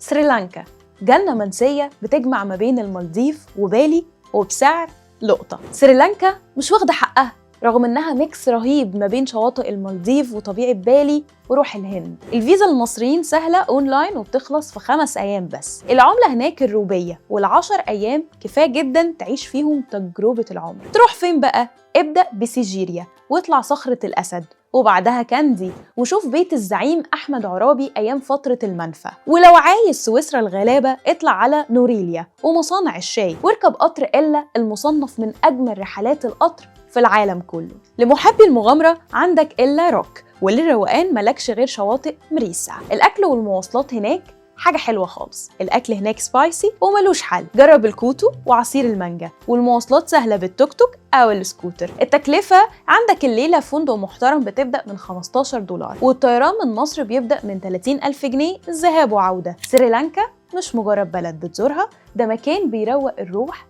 سريلانكا جنة منسية بتجمع ما بين المالديف وبالي وبسعر لقطة. سريلانكا مش واخدة حقها رغم انها mix رهيب ما بين شواطئ المالديف وطبيعة بالي وروح الهند. الفيزا للمصريين سهلة اونلاين وبتخلص في 5 ايام بس. العملة هناك الروبية، وال10 ايام كفاية جدا تعيش فيهم تجربة العمر. تروح فين بقى؟ ابدأ بسيجيريا واطلع صخرة الأسد، وبعدها كاندي وشوف بيت الزعيم أحمد عرابي أيام فترة المنفى. ولو عايز سويسرا الغلابة، اطلع على نوريليا ومصانع الشاي واركب قطر إلا المصنف من أجمل رحلات القطر في العالم كله. لمحبي المغامرة عندك إلا روك، وللروقان ملكش غير شواطئ مريسا. الأكل والمواصلات هناك حاجة حلوة خالص. الأكل هناك spicy وملوش حل، جرب الكوتو وعصير المانجا، والمواصلات سهلة بالتوك توك أو السكوتر. التكلفة عندك الليلة في فندق محترم بتبدأ من 15 دولار، والطيران من مصر بيبدأ من 30 ألف جنيه ذهاب وعودة. سريلانكا مش مجرد بلد بتزورها، ده مكان بيروق الروح.